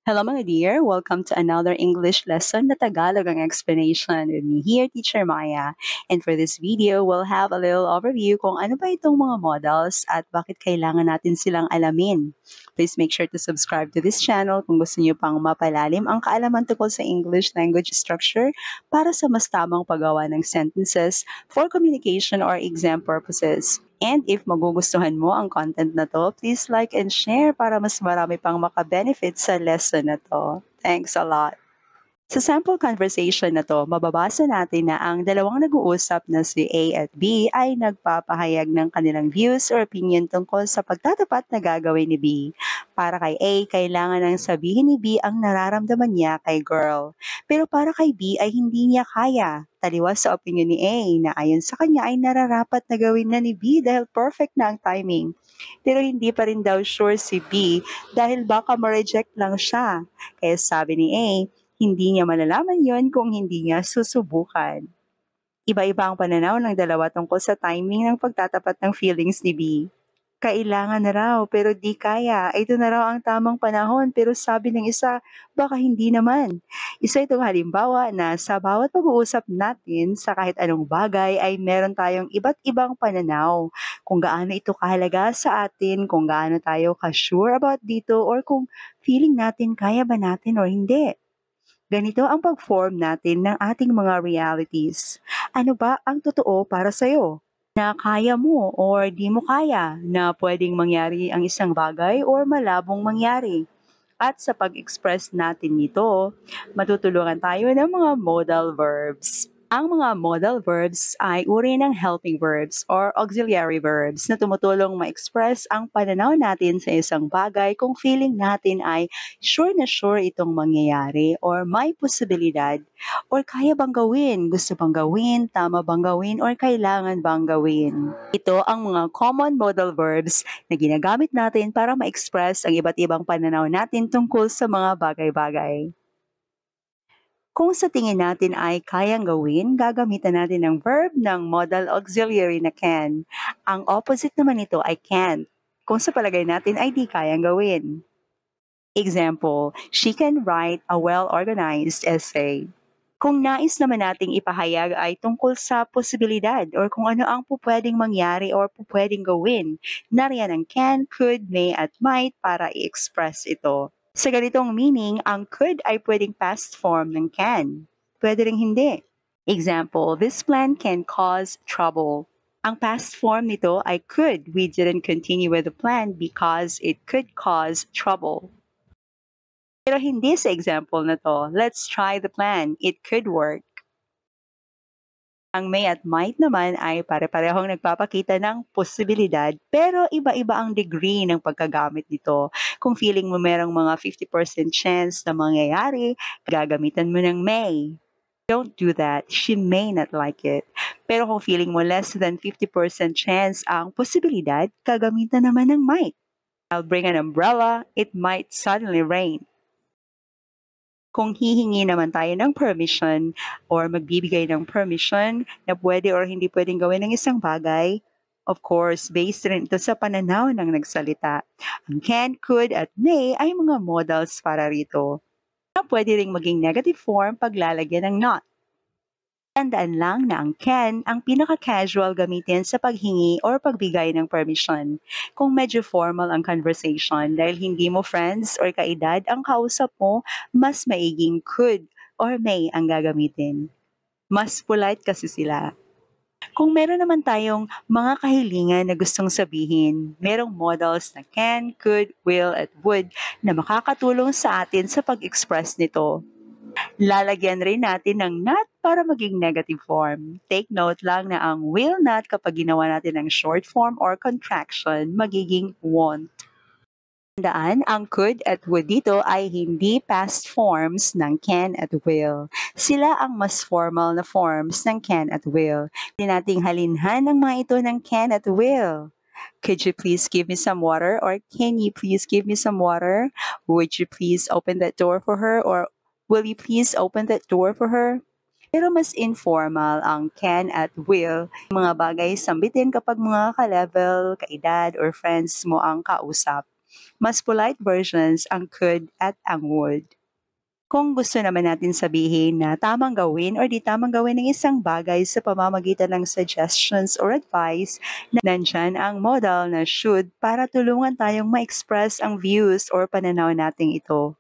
Hello mga dear, welcome to another English lesson na Tagalog ang explanation with me here, Teacher Maya. And for this video, we'll have a little overview kung ano ba itong mga models at bakit kailangan natin silang alamin. Please make sure to subscribe to this channel kung gusto niyo pang mapalalim ang kaalaman tungkol sa English language structure para sa mas tamang paggawa ng sentences for communication or exam purposes. And if magugustuhan mo ang content na to, please like and share para mas marami pang makabenefit sa lesson na to. Thanks a lot! Sa sample conversation na to, mababasa natin na ang dalawang nag-uusap na si A at B ay nagpapahayag ng kanilang views or opinion tungkol sa pagtatapat na gagawin ni B. Para kay A, kailangan nang sabihin ni B ang nararamdaman niya kay girl. Pero para kay B ay hindi niya kaya. Taliwas sa opinion ni A na ayon sa kanya ay nararapat na gawin na ni B dahil perfect na ang timing. Pero hindi pa rin daw sure si B dahil baka ma-reject lang siya. Kaya sabi ni A, hindi niya malalaman yon kung hindi niya susubukan. Iba-iba ang pananaw ng dalawa tungkol sa timing ng pagtatapat ng feelings ni B. Kailangan na raw pero di kaya. Ito na raw ang tamang panahon pero sabi ng isa, baka hindi naman. Isa itong halimbawa na sa bawat pag-uusap natin sa kahit anong bagay ay meron tayong iba't ibang pananaw. Kung gaano ito kahalaga sa atin, kung gaano tayo ka-sure about dito or kung feeling natin kaya ba natin or hindi. Ganito ang pag-form natin ng ating mga realities. Ano ba ang totoo para sa'yo? Na kaya mo or di mo kaya na pwedeng mangyari ang isang bagay or malabong mangyari. At sa pag-express natin nito, matutulungan tayo ng mga modal verbs. Ang mga modal verbs ay uri ng helping verbs or auxiliary verbs na tumutulong ma-express ang pananaw natin sa isang bagay kung feeling natin ay sure na sure itong mangyayari or may posibilidad or kaya bang gawin, gusto bang gawin, tama bang gawin, or kailangan bang gawin. Ito ang mga common modal verbs na ginagamit natin para ma-express ang iba't ibang pananaw natin tungkol sa mga bagay-bagay. Kung sa tingin natin ay kayang gawin, gagamitan natin ng verb ng modal auxiliary na can. Ang opposite naman nito ay can't. Kung sa palagay natin ay di kayang gawin. Example, she can write a well-organized essay. Kung nais naman nating ipahayag ay tungkol sa posibilidad or kung ano ang pupwedeng mangyari or pupwedeng gawin. Nariyan ang can, could, may at might para i-express ito. Sa ganitong meaning, ang could ay pwedeng past form ng can. Pwede ring hindi. Example, this plan can cause trouble. Ang past form nito ay could. We didn't continue with the plan because it could cause trouble. Pero hindi sa example na to. Let's try the plan. It could work. Ang may at might naman ay pare-parehong nagpapakita ng posibilidad pero iba-iba ang degree ng pagkagamit nito. Kung feeling mo merong mga 50% chance na mangyayari, gagamitan mo ng may. Don't do that. She may not like it. Pero kung feeling mo less than 50% chance ang posibilidad, gagamitan naman ng might. I'll bring an umbrella. It might suddenly rain. Kung hihingi naman tayo ng permission or magbibigay ng permission na pwede or hindi pwedeng gawin ng isang bagay, of course, based rin ito sa pananaw ng nagsalita. Ang can, could, at may ay mga modals para rito. Na pwede ring maging negative form pag lalagyan ng not. Tandaan lang na ang can ang pinaka-casual gamitin sa paghingi or pagbigay ng permission. Kung medyo formal ang conversation dahil hindi mo friends or kaedad ang kausap mo, mas maiging could or may ang gagamitin. Mas polite kasi sila. Kung meron naman tayong mga kahilingan na gustong sabihin, merong modals na can, could, will, at would na makakatulong sa atin sa pag-express nito. Lalagyan rin natin ng not para maging negative form. Take note lang na ang will not kapag ginawa natin ng short form or contraction, magiging won't. Tandaan, ang could at would dito ay hindi past forms ng can at will. Sila ang mas formal na forms ng can at will. Hindi nating halinhan ang mga ito ng can at will. Could you please give me some water? Or can you please give me some water? Would you please open that door for her? Or will you please open that door for her? Pero mas informal ang can at will. Mga bagay sambitin kapag mga ka-level, kaedad, or friends mo ang kausap. Mas polite versions ang could at ang would. Kung gusto naman natin sabihin na tamang gawin or di tamang gawin ng isang bagay sa pamamagitan ng suggestions or advice, nandyan ang modal na should para tulungan tayong ma-express ang views or pananaw nating ito.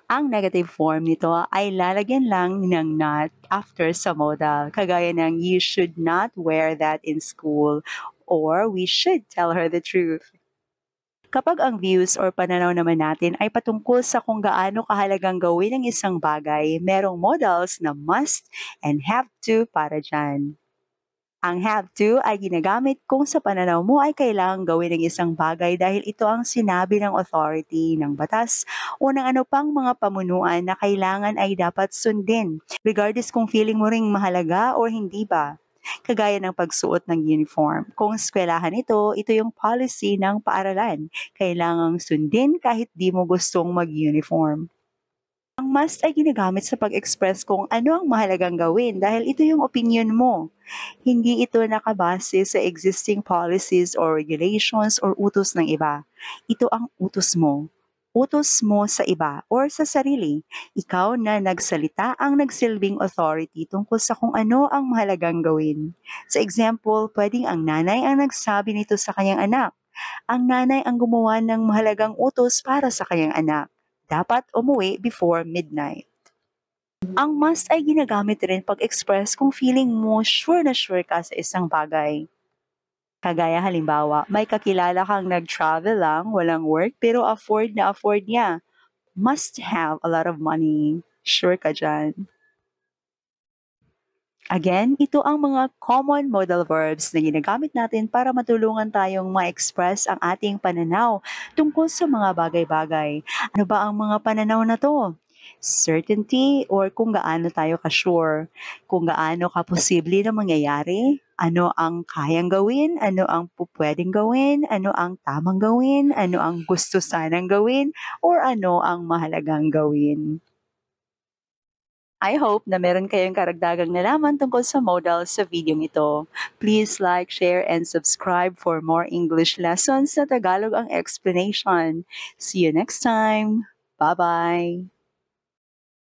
Ang negative form nito ay lalagyan lang ng not after sa modal, kagaya ng you should not wear that in school or we should tell her the truth. Kapag ang views or pananaw naman natin ay patungkol sa kung gaano kahalagang gawin ang isang bagay, merong modals na must and have to para dyan. Ang have to ay ginagamit kung sa pananaw mo ay kailangang gawin ang isang bagay dahil ito ang sinabi ng authority, ng batas, o ng ano pang mga pamunuan na kailangan ay dapat sundin, regardless kung feeling mo ring mahalaga o hindi ba. Kagaya ng pagsuot ng uniform. Kung eskwelahan ito yung policy ng paaralan. Kailangang sundin kahit di mo gustong mag-uniform. Ang must ay ginagamit sa pag-express kung ano ang mahalagang gawin dahil ito yung opinion mo. Hindi ito nakabase sa existing policies or regulations or utos ng iba. Ito ang utos mo. Utos mo sa iba or sa sarili. Ikaw na nagsalita ang nagsilbing authority tungkol sa kung ano ang mahalagang gawin. Sa example, pwedeng ang nanay ang nagsabi nito sa kanyang anak. Ang nanay ang gumawa ng mahalagang utos para sa kanyang anak. Dapat umuwi before midnight. Ang must ay ginagamit rin pag-express kung feeling mo sure na sure ka sa isang bagay. Kagaya halimbawa, may kakilala kang nag-travel lang, walang work, pero afford na afford niya. Must have a lot of money. Sure ka dyan. Again, ito ang mga common modal verbs na ginagamit natin para matulungan tayong ma-express ang ating pananaw tungkol sa mga bagay-bagay. Ano ba ang mga pananaw na to? Certainty or kung gaano tayo ka-sure, kung gaano ka-posible na mangyayari, ano ang kayang gawin, ano ang pupwedeng gawin, ano ang tamang gawin, ano ang gusto sanang gawin, or ano ang mahalagang gawin. I hope na meron kayong karagdagang nalaman tungkol sa modal sa video ito. Please like, share, and subscribe for more English lessons sa Tagalog ang explanation. See you next time. Bye-bye!